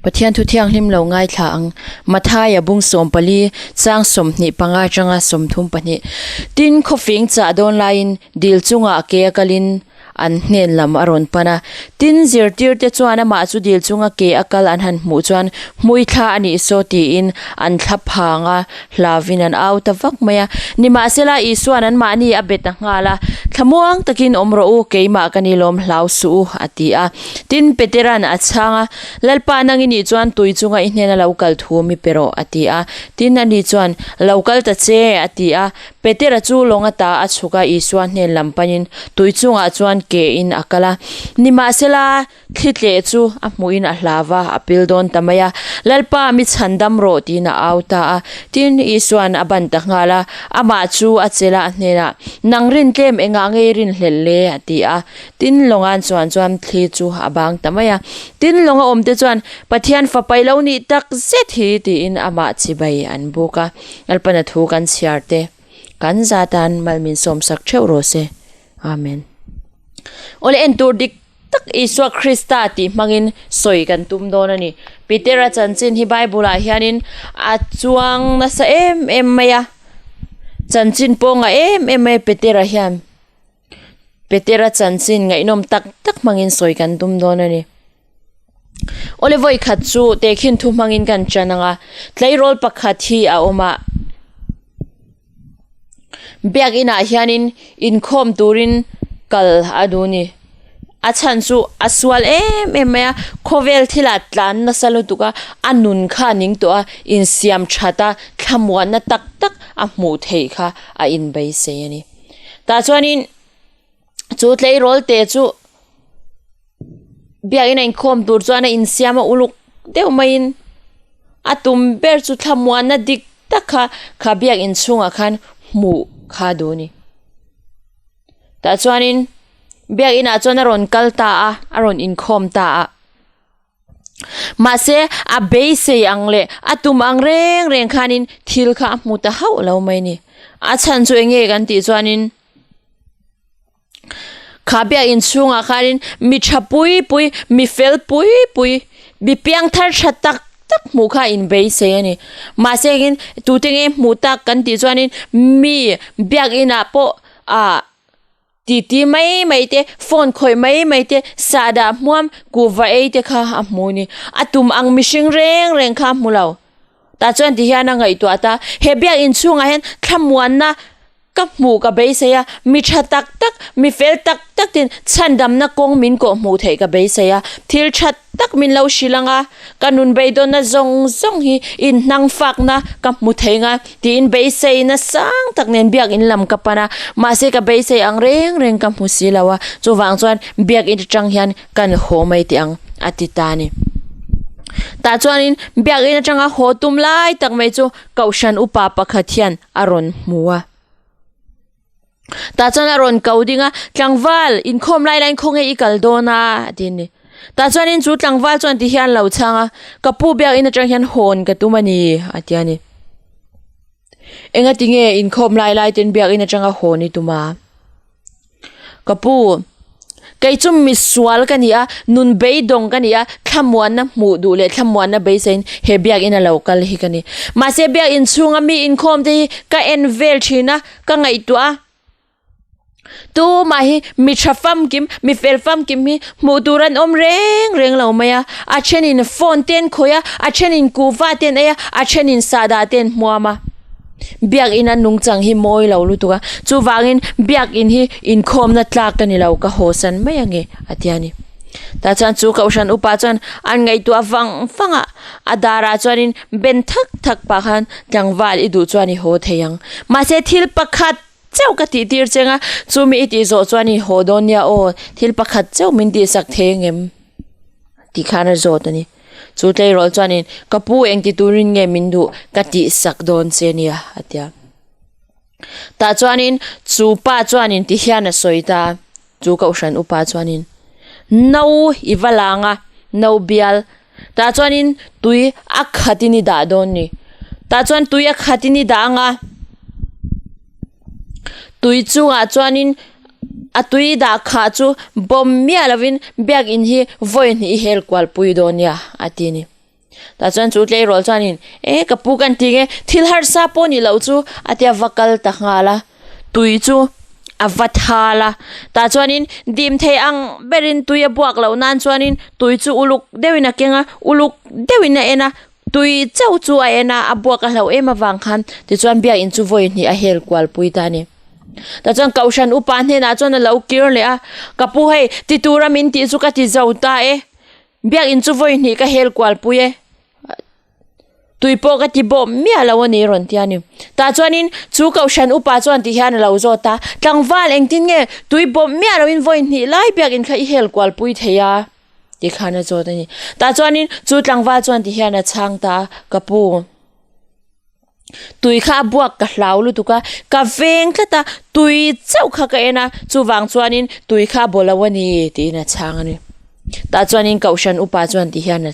Pathian thu thianghlim lo ngaithla ang. Mathaia bung 14, chang 25 atanga 32. Tin, khawfing chah dawn laiin dil chungah ke a kalin an hnen lam a rawn pan a. Tin, zirtirte chuan amah chu dil chunga ke a kal an han hmuh chuan hmui thla a nih saw tiin an thla phang a, hlauvin an au ta vak mai a. Nimahsela, Isua'n anmahni a be ta nghal a, Thlamuang takin awm rawh u, keimah ka ni lawm hlau suh u, a ti a. Tin, Petera'n a chhang a, Lalpa nang i nih chuan tui chunga i hnena lo kal thu mi pe rawh, a ti a. Tin, ani chuan, Lo kal ta che, a ti a. Petera chu lawng ata a chhuk a, Isua hnen lam panin tui chungah chuan ke in a kal a. Nimahsela, thli tleh chu a hmuhin a hlau va, a pil dawn ta mai a. Lalpa, mi chhan dam rawh, tiin a au ta a. Tin, Isua'n a ban ta nghal a, amah chu a chelh a, a hnenah, Nang rin tlem engah nge i rinhlelh le? a ti a. Tin, lawnga'n chuan chuan thli chu a bang ta mai a. Tin, lawnga awmte chuan, Pathian fapa i lo nih tak zet hi, tiin amah chibai an buk a. Lalpana thu kan chhiar te, kan za tan mal min sawmsak theuh rawh se. Amen. Awle en tur dik tak Isua Krista tih hmangin sawi kan tum dawn a ni. Petera chanchin hi Bible-ah hianin a chuang nasa em em mai a. Chanchin pawh ngah em em mai a Petera hian. Petera chanchin ngaihnawm tak tak hmangin sawi kan tum dawn a ni. Awle vawi khat chu tehkhin thu hmangin kan tan ang a, tleirawl pakhat hi a awm a, biakinah hianin inkhawm turin kal a duh a ni. A chhan chu a sual em em mai a, khawvel thilah tlan nasa lutuk a, a nun kha a ning tawh a, insiam that a, thlamuanna tak tak a hmuh theih kha a inbeisei a ni. Tah chuanin chu tleirawl te chu biakin a inkhawm tur chuan a insiam a uluk deuh maiin a tum ber chu thlamuanna dik tak kha kha biakin chhungah khan hmuh kha a duh a ni. Tah chuanin biakinah chuan a rawn kal ta a, a rawn inkhawm ta a. Mahse, a beisei ang leh a tum ang reng reng khanin thil kha a hmu ta hauh lo mai a ni. A chhan chu eng nge kan tih chuanin kha biakinn chhungah khanin mi tha pui pui, mi fel pui pui, mi piangthar tha tak tak hmuh kha a inbeisei a ni. Mahse engin tute nge hmuh tak kan tih chuanin mi biakinah pawh ah Titi mai mai te, phone khawih mai mai te, sahdah hmuam kuhva ei te kha a hmu ni. A tum ang mihring reng reng kha a hmu lo. Tah chuan ti hian a ngaihtuah ta, he biakinn chhungah hian thlamuanna ka hmuh ka beisei a, mi tha tak tak, mi fel tak tak tin chhandamna kawng min kawh hmuh theih ka beisei a, thil tha tak min lo hrilh ang a, ka nun beidawnna zawng zawng hi inhnang fakna ka hmu thei nga tiin beiseina sang tak nen biakinn lam ka pan a, mahse ka beisei ang reng reng ka hmu si lo a, chuvang chuan biakinn atang hian kan haw mai teh ang a ti ta a ni. Tah chuanin biakinn atanga haw tum lai tak mai chu kohhran upa pakhat hian a rawn hmu a. Tah chuan a rawn ko ding a, Tlangval, inkhawm lai laiin khawnge i kal dawn a? a ti a ni. Tah chuanin chu tlangval chuan ti hian lo chhang a, Ka pu biakinn atang hian hawn ka tum a ni, a ti a ni. Engati nge inkhawm lai lai ten biakinn atanga hawn i tum a? Ka pu, Kei chu misual ka ni a, nun beidawng ka ni a, thlamuanna hmuh duh leh thlamuanna beiseiin he biakinn a lo kal hi ka ni. Mahse biakinn chhunga mi inkhawm te hi ka en vel thin a, ka ngaihtuah a. Tumah hi mi tha famkim, mi fel famkim hi hmuh tur an awm reng reng lo mai a. A thenin phone te an khawih a, a thenin kuhva te an ei a, a thenin sahdah te an hmuam a. Biakinn a nungchang hi mawi lo lutuk a, chuvangin biakinn hi inkhawmna tlak ka ni lo, ka hawsan mai ange a ti a ni. Tah chuan chu kohhran upa chuan an ngaihtuah vang vang a, a darah chuanin ben thak thak pah khan tlangval i duh chuan i haw thei ang. Mahse thil pakhat chauh ka tih tir cheng a, chumi i tih zawh chuan i haw dawn nia aw, thil pakhat chauh min tihsak thei angem? Tih khan a zawt a ni. Chu tleirawl chuanin, Ka pu engti turin nge min duh ka tihsak dawn che nia, a ti a. Tah chuanin chu pa chuanin ti hian a sawi ta a, chu kohhran upa chuanin, No i va lang a, no bial. Tah chuanin tui a khatin i dah dawn ni. Tah chuan tui a khatin i dah ang a. Tui chungah chuanin a tui dah khah chu bawm miah lovin biakinn hi vawi hnih i hel kual pui dawn nia a ti a ni. Tah chuan chu tleirawl chuanin, E ka pu kan ti nge, thil harsa pawh ni loh chu a tia va kal ta nghal a, tui chu a va thal a. Tah chuanin dim thei ang berin tui a buak loh nan chuanin tui chu uluk deuhin a keng a, uluk deuhin a en a, tui chauh chu a en a, a buak a hlauh em avang khan tichuan biakinn chu vawi hnih a hel kual pui ta a ni. Tah chuan Kohhran upa hnenah chuan a lo kir leh a, Ka pu hei, ti tura min tih chu ka ti zo ta e. Biakinn chu vawi hnih ka hel kual pui e. Tui pawh ka ti bawh miah lo a ni rawn ti a ni. Tah chuanin chu Kohhran upa chuan ti hian a lo zawt a, Tlangval engtin nge tui bawh miah loin vawi hnih lai biakinn kha i hel kual pui thei a? ti khan a zawt a ni. Tah chuanin chu tlangval chuan ti hian a chhang ta a, Ka pu. Tui kha a buak ka hlau lutuk a, ka veng tlat a, tui chauh kha ka en a, chuvang chuanin tui kha a baw lo a ni tiin a chhang a ni. Tah chuanin Kohhran upa chuan ti hian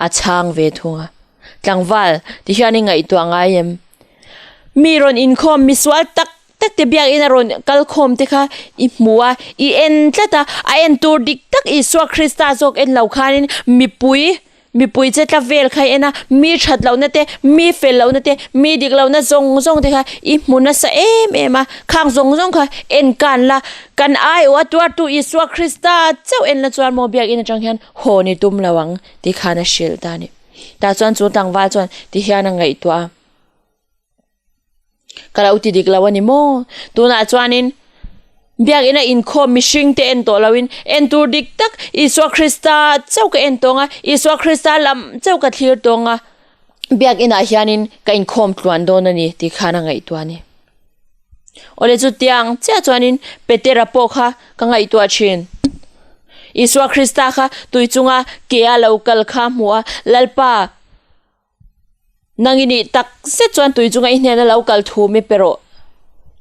a chhang ve thung a, Tlangval ti hian i ngaihtuah ngai em? Mi rawn inkhawm misual tak tak te biakin a rawn kal khawm te kha i hmu a, i en tlat a, a en tur dik tak Isua Krista zawk en lo khanin mipui Mipui che tla vel kha i en a, mi that lohna te, mi fel lohna te, mi dik lohna zawng zawng te kha i hmu nasa em em a, khang zawng zawng kha en kan la, kan aiawh a tuartu Isua Krista chauh en la chuan maw biakinn atang hian haw ni tum lo ang ti khan a hrilh ta a ni. Tah chuan chu tlangval chuan ti hian a ngaihtuah a. Ka lo ti dik lo a ni maw? Tunah chuanin Biakina inkhawm mihring te en tawh loin en tur dik tak Isua Krista chauh ka en tawng a, Isua Krista lam chauh ka thlir tawng a, Biakinah hianin ka inkhawm tluan dawn a ni tih khan a ngaihtuah a ni. Awle chutiang chiah chuanin Petera pawh kha ka ngaihtuah thin. Isua Krista kha tui chunga ke a lo kal kha a hmu a, Lalpa, Nang i nih tak zet chuan tui chunga i hnena lo kal thu mi pe rawh,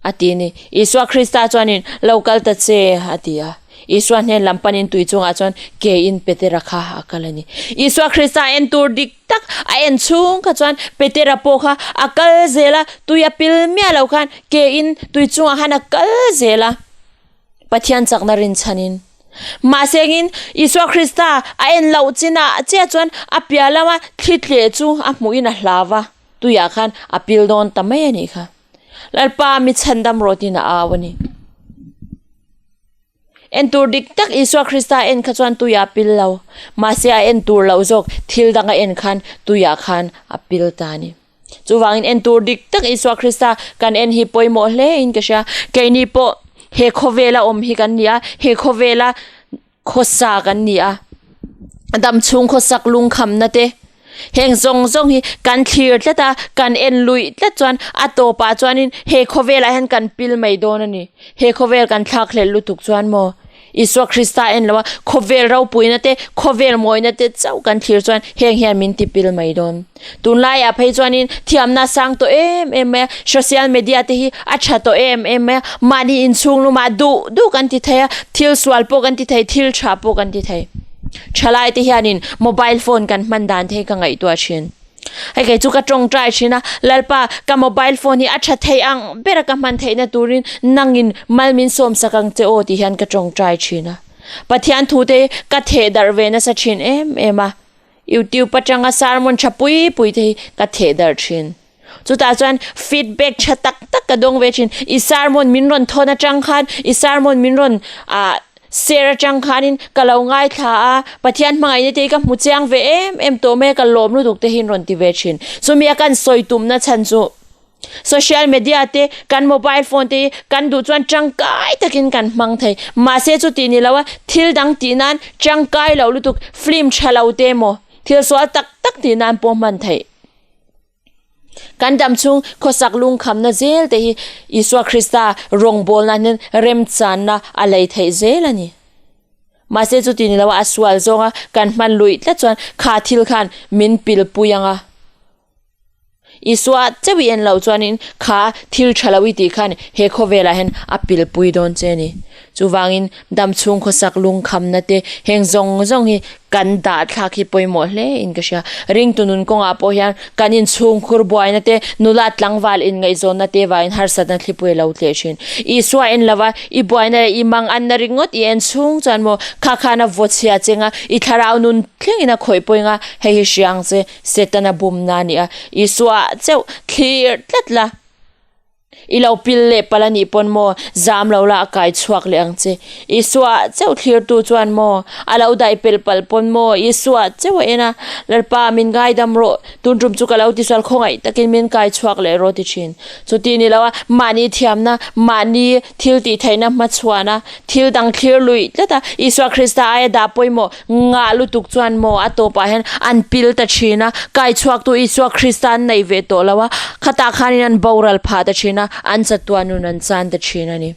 a ti a ni. Isua Krista chuanin, Lo kal ta che, a ti a. Isua hnen lam panin tui chungah chuan kein Petera kha a kal a ni. Isua Krista en tur dik tak a en chhung kha chuan Petera pawh kha a kal zel a, tui a pil miah lo khan kein tui chungah khan a kal zel a. Pathian chakna rinchhanin. Mahse engin Isua Krista a en loh chinah chiah chuan a piah lama thli tleh chu a hmuhin a hlau va, tuiah khan a pil dawn ta mai a nih kha. Lalpa mi chhandam rawh tiin a au a ni. En tur dik tak Isua Krista en kha chuan tuiah a pil lo. Mahse a en tur loh zawk thil dang a en khan tuiah khan a pil ta a ni. Chuvangin en tur dik tak Isua Krista kan en hi pawimawh hle in ka hria. Keini pawh he khawvela awm hi kan ni a, he khawvela khawsa kan ni a. Dam chhung khawsak lungkhamna te heng zawng zawng hi kan thlir tlat a, kan en luih tlat chuan a tawpah chuanin he khawvelah hian kan pil mai dawn a ni. He khawvel kan thlakhlelh lutuk chuan maw? Isua Krista en lo a, khawvel ropuina te, khawvel mawina te chauh kan thlir chuan heng hian min ti pil mai dawn. Tunlaiah phei chuanin thiamna sang tawh em em mai a, social media te hi a tha tawh em em mai a, mahni inchhung lumah duh duh kan ti thei a, thil sual pawh kan ti thei, thil tha pawh kan ti thei. Thalai te hianin mobile phone kan hman dan te hi ka ngaihtuah thin. Hei kei chu ka tawngtai thin a, Lalpa ka mobile phone hi a tha thei ang ber a ka hman theihna turin nangin mal min sawm sak ang che aw tih hian ka tawngtai thin a. Pathian thu te hi ka theh darh ve nasa thin em em a, YouTube atanga sermon tha pui pui te hi ka theh darh thin. Chutah chuan feedback tha tak tak ka dawng ve thin, i sermon min rawn thawn atang khan, i sermon min rawn ah Share atang khanin ka lo ngaithla a, Pathian hmangaihna te hi ka hmu chiang ve em em tawh mai a, ka lawm lutuk te hi an rawn ti ve thin. Chumi a kan sawi tumna chhan chu social media te, kan mobile phone te hi kan duh chuan tangkai takin kan hmang thei. Mahse chuti ni lo a, thil dang tih nan tangkai lo lutuk, film tha lo te emaw, thil sual tak tak tih nan pawh hman theih. Kan dam chhung khawsak lungkhamna zel te hi Isua Krista rawngbawlna hian remchanna a lei theih zel a ni. Mahse chuti ni loa a sual zawnga kan hman luih tlat chuan kha thil khan min pilpui ang a. Isua chauh i en loh chuanin kha thil tha lo i tih khan he khawvelah hian a pilpui dawn che a ni. Chuvangin damchhung khawsak lungkhamna te heng zawng zawng hi kan dah thlak hi pawimawh hle in ka hria. Ringtu nun kawngah pawh hian kan inchhungkhur buaina te, nula tlangval inngaihzawnna te vangin harsatna thlipui a lo tleh thin. Isua en lova i buaina leh i manganna ringawt i en chhung chuan maw kha khan a vaw chhia cheng a, i thlarau nun thlengin a khawih pawih ang a, hei hi hria ang che, Setana bumna a ni a, Isua chauh thlir tlat la. I lo pil leh palh a nih pawn maw, zam lo la a kai chhuak leh ang che. Isua chauh thlirtu chuan maw, a lo daih pelh palh pawn maw, Isua chauh a en a, Lalpa min ngaidam rawh, tun tum chu ka lo tisual khawngaih takin min kai chhuak leh rawh ti thin. Chuti ni lo a, mahni thiamna, mahni thil tih theihna hmachhuana, thil dang thlir luih tlat a, Isua Krista aia dah pawimawh Ngah lutuk chuan maw a tawpah hian an pil ta thin a, kai chhuaktu Isua Krista an nei ve tawh lo a, khatah khanin an boral phah ta thin a, an chatuan nun an chan ta thin a ni.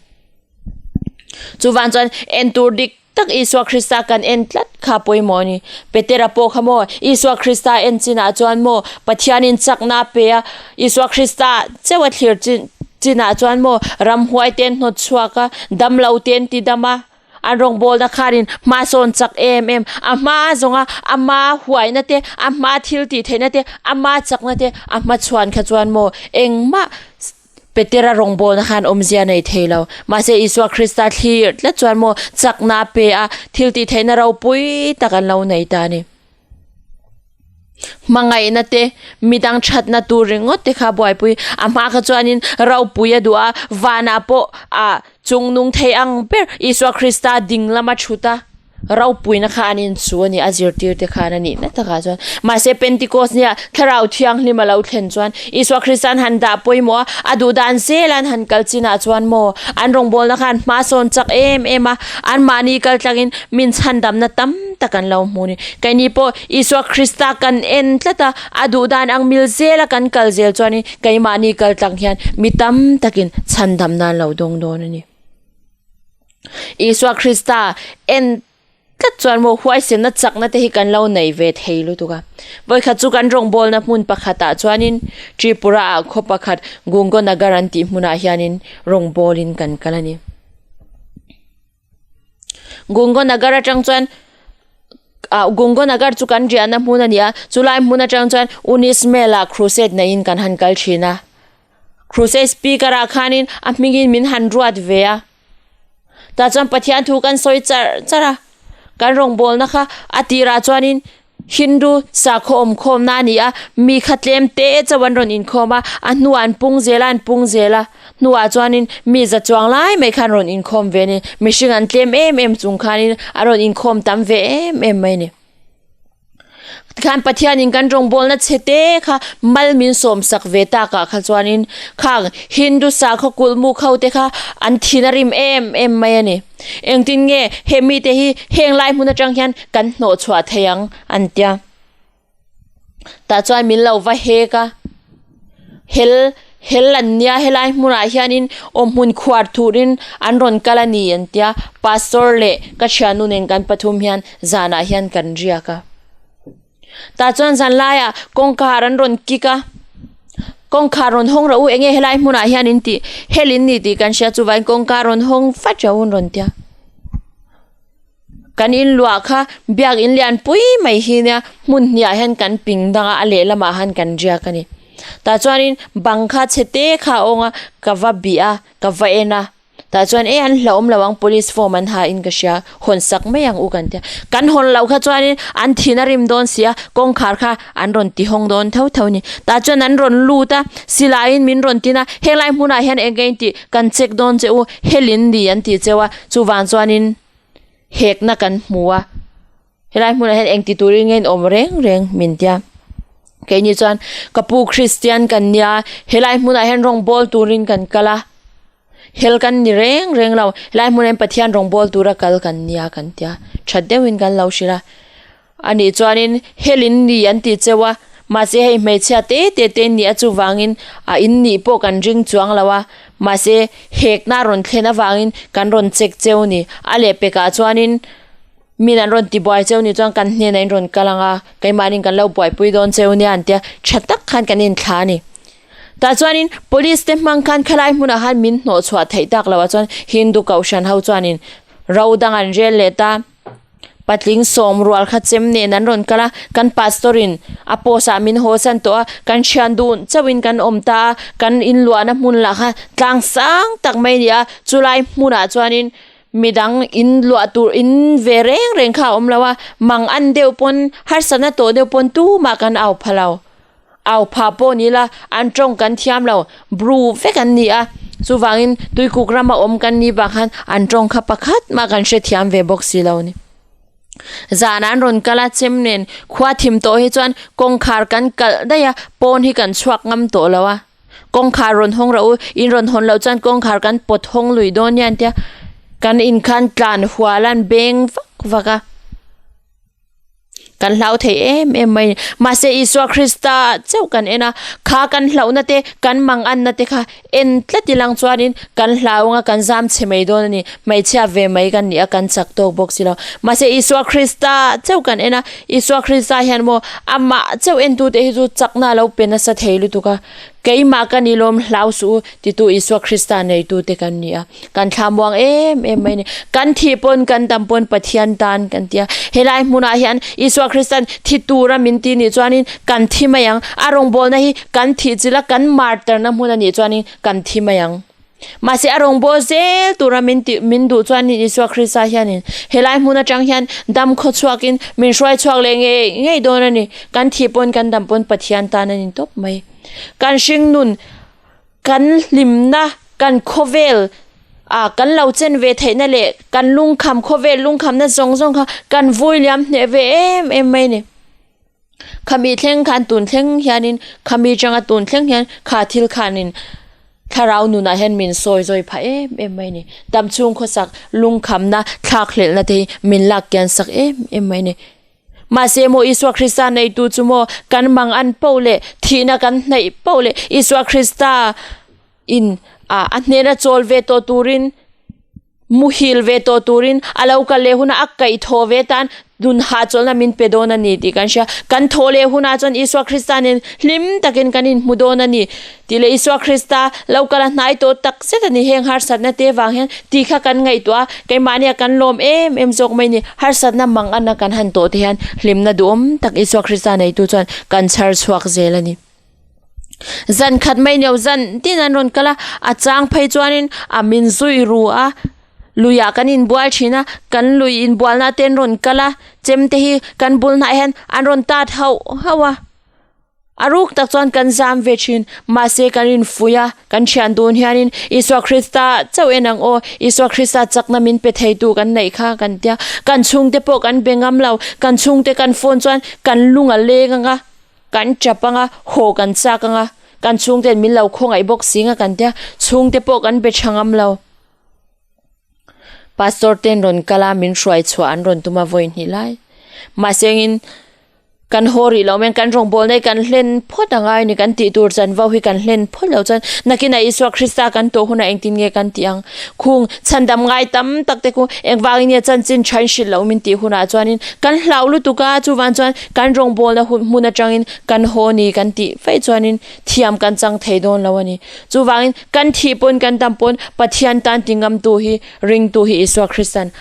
Chuvang chuan entur dik tak Isua Krista kan en tlat kha pawimawh a ni. Petera pawh kha maw Isua Krista en chinah chuan maw Pathianin chakna a pe a, Isua Krista chauh a thlir chin chinah chuan maw ramhuai te an hnawt chhuak a, damlo te an ti dam a, An rawngbawlna khanin hma sawn chak em em, a hma zawnga ama huaina te, a hma thil tih theihna te, ama chakna te a hmachhuan kha chuan maw engmah Petera rawngbawlna khan awmzia nei thei lo. Mahse Isua Krista thlir tlat chuan maw chakna a pe a, thil tih theihna ropui tak an lo nei ta a ni. Hmangaihna te, midang thatna tur ringawt te kha buaipui. A hma kha chuanin ropui a duh a, vanah pawh ah chung nung thei ang ber Isua Krista ding lama thut a, ropuina kha an inchu a ni, a zirtir te khan a nihna takah chuan. Mahse Pentecost nia Thlarau Thianghlim a lo thlen chuan Isua Krista an han dah pawimawh a, a duh dan zel an han kal chinah chuan maw an rawngbawlna kha an hma sawn chak em em a, anmahni kal tlangin min chhandamna tam tak an lo hmu a ni. Keini pawh Isua Krista kan en tlat a, a duh dan ang mil zela kan kal zel chuanin keimahni kal tlang hian mi tam takin chhandamna an lo dawng dawn a ni. Isua Krista en tlat chuan maw huaisenna chakna te hi kan lo nei ve thei lutuk a. Vawikhat chu kan rawngbawlna hmun pakhatah chuanin Tripura ah khaw pakhat Gungonagar an tih hmunah hianin rawngbawlin kan kal a ni. Gungonagar atang chuan ah Gungonagar chu kan riahna hmun a ni a, chulai hmun atang chuan Unismel ah crusade neiin kan han kal thin a. Crusade speaker ah khanin a hmingin min han ruat ve a. Tah chuan Pathian thu kan sawi char char a, kan rawngbawlna kha a tirah chuanin Hindu sakhaw awmkhawmna a ni a, mi kha tlem te chauh an rawn inkhawm a, a hnuah an pung zel a, an pung zel a, hnuah chuanin mi za chuang lai mai khan rawn inkhawm ve a ni. Mihring an tlem em em chung khanin a rawn inkhawm tam ve em em mai a ni. Tikhan Pathianin kan rawngbawlna chhe te kha mal min sawm sak ve takah kha chuanin khang Hindu sakhaw kulhmuk ho te kha an thin a rim em em mai a ni. Engtin nge he mite hi heng lai hmun atang hian kan hnawh chhuah thei ang an tia. Tah chuan min lo va hek a, hel hel an nia helai hmunah hianin awm hmun khuar turin an rawn kal a ni an tia, pastor leh ka thiannu nen kan pathum hian zanah hian kan riak a. Tah chuan zan laiah kawngkhar an rawn kik a, kawngkhar rawn hawng rawh u enge helai hmunah hian in tih hel in ni tih kan hria chuvangin kawngka rawn hawng vat rawh u an rawn tia. Kan inluah kha biak in lian pui mai hi nia hmun hniah hian kan ping dang a a lehlamah han kan riak a ni. Tah chuanin bang kha chhe te kha a awng a ka va bih a ka va en a. Tah chuan e an hlauhawm lo ang police form an ha in ka hria hawn sak mai ang u kan tia kan hawn loh kha chuanin an thin a rim dawn si a kawngkhar kha an rawn ti hawng dawn tho tho a ni tah chuan an rawn lut a silaiin min rawn tin a henglai hmunah hian eng eng tih kan check dawn che u helin ni an tih cheu a chuvang chuanin hekna kan hmu a. Helai hmunah hian engti turin nge in awm reng reng min tia. Keini chuan ka pu Kristian kan nia, helai hmunah hian rawngbawl turin kan kal a, hel kan ni reng reng lo, helai hmunah hian Pathian rawngbawl tura kal kan nia kan tia, that deuhin kan lo hrilh a. Anih chuanin hel in ni an ti cheu a, mahse hei hmeichhia te te te in nih a chuvangin a in nih pawh kan ring chuang lo a, mahse hekna rawn thlen avangin kan rawn check cheu ni. A lehpekah chuanin. Min an rawn ti buai cheu ni chuan kan hnenah in rawn kal ang a, keimahni kan lo buaipui dawn cheu nia an tia, tha tak khan kan inthla a ni. Tah chuanin police te hmang khan khalai hmunah khan min hnawh chhuah theih tak loh ah chuan Hindu kohhran ho chuanin ro dang an rel leh ta. Patling sawm rual kha chem nen an rawn kal a, kan pastor in a post ah min haw san tawh a, kan thian dun chauh in kan awm ta a, kan inluahna hmun lah kha tlang sang tak mai a ni a, chulai hmunah chuanin midang in luah tur in ve reng reng kha a awm lo a, mang an deuh pawn harsatna tawh deuh pawn tumah kan au pha lo. Au pha pawh ni la, an tawng kan thiam lo, bru vek an ni a, chuvangin tuikuk rama awm kan nih vang khan an tawng kha pakhat mah kan hrethiam ve bawk si lo a ni. Zan an rawn kal a, chem nen khua thim tawh hi chuan kawngkhar kan kalh daih a, pawn hi kan chhuak ngam tawh lo a, kawngkhar rawn hawng rawh u, in rawn hawn loh chuan kawngkhar kan pawt hawng lui dawn nia an tia, kan in khan tlan hual a an beng vak vak a. Kan hlau thei em em mai a ni. Mahse Isua Krista chauh kan en a, kha kan hlauhna te, kan manganna te kha en tlat ilang chuanin kan hlau anga kan zam chhe mai dawn a ni. Hmeichhia ve mai kan ni a, kan chak tawk bawk si lo. Mahse Isua Krista chauh kan en a, Isua Krista hian maw amah chauh entute hi chu chakna a lo pe nasa thei lutuk a. Keimah ka ni lawm hlau suh u titu Isua Krista neitute kan ni a. Kan thla muang em em mai a ni. Kan thih pawn kan dam pawn Pathian tan kan ti a. Helai hmunah hian Isua Kristan thi tura min ti nih chuanin kan thi mai ang. A rawngbawlna hi kan thih chilh a, kan martarna hmun a nih chuanin kan thi mai ang. Mahse a rawngbâwl zel tura min tih min duh chuanin Isua Krista hianin helai hmun atang hian dam khaw chhuakin min hruai chhuak leh ngei ngei dawn a ni. Kan thih pawn kan dam pawn Pathian tan a ni tawp mai. Kan hringnun kan hlimna kan khawvel ah kan lo chen ve theihna leh kan lungkham khawvel lungkhamna zawng zawng kha kan vui liam hneh ve em em mai a ni. Khami thleng khan tun thleng hianin khami tanga tun thleng hian kha thil khanin thlarau nunah hian min sawi zawi phah em em mai a ni. Tam chhung khawsak lungkhamna thlak hlelhna te hi min lak kian sak em em mai a ni. Mahse maw Isua Krista neitu chu maw kan mang an poh leh thihna kan hnaih poh leh Isua Krista in ah a hnena chawl ve tawh turin Muhil ve tawh turin a lo kal leh hunah a kaih thawh ve tan nun hahchawlhna min pe dawn a ni tih kan hria. Kan thawh leh hunah chuan Isua Krista nen hlim takin kan inhmu dawn a ni tih leh Isua Krista lo kal a hnai tawh tak zet a ni. Heng harsatna te vang hian tih kha kan ngaihtuah a, keimahnia kan lawm em em zawk mai ni. Harsatna mang ana kan han tawh te hian hlimna duhawm tak Isua Krista neitu chuan kan chhar chhuak zel a ni. Zan khat mai nio zan tin an rawn kal a, a chang phei chuanin a min zui ru a, luiah kan inbual thin a, kan lui inbualna te an rawn kal a, chem te hi kan bul hnah hian an rawn tat hauh hauh a, a ruk tak chuan kan zam ve thin, mahse kan infuih a, kan thian dun hianin Isua Krista chauh en ang aw, Isua Krista chakna min pe thei tu kan neih kha kan tia, kan chhungte pawh kan be ngam lo, kan chhungte kan phone chuan kan lung a leng ang a. Kan tap anga, haw kan chak anga, kan chhungten min lo khawngaih bawk si nga kan tia, chhungte pawh kan be tha ngam lo. Pastor ten rawn kal a, min hruai chhuah an rawn tum a vawi hnih lai. Mahse engin kan haw rih lo mai, kan rawngbawlna hi kan hlen phawt a ngai a ni, kan tih tur chanvo hi kan hlen phawt lo chuan nakinah Isua Krista kan tawh hunah engtin nge kan tih ang? Khung chhandam ngai tam tak te khu engvangin nge chanchin tha in hrilh loh min tih hunah chuanin kan hlau lutuk a, chuvang chuan kan rawngbawlna hun hmun atangin kan haw ni kan tih vaih chuanin thiam kan chang thei dawn lo a ni. Chuvangin kan thih pawn kan dam pawn Pathian tan ti ngamtu hi ringtu hi Isua Kristan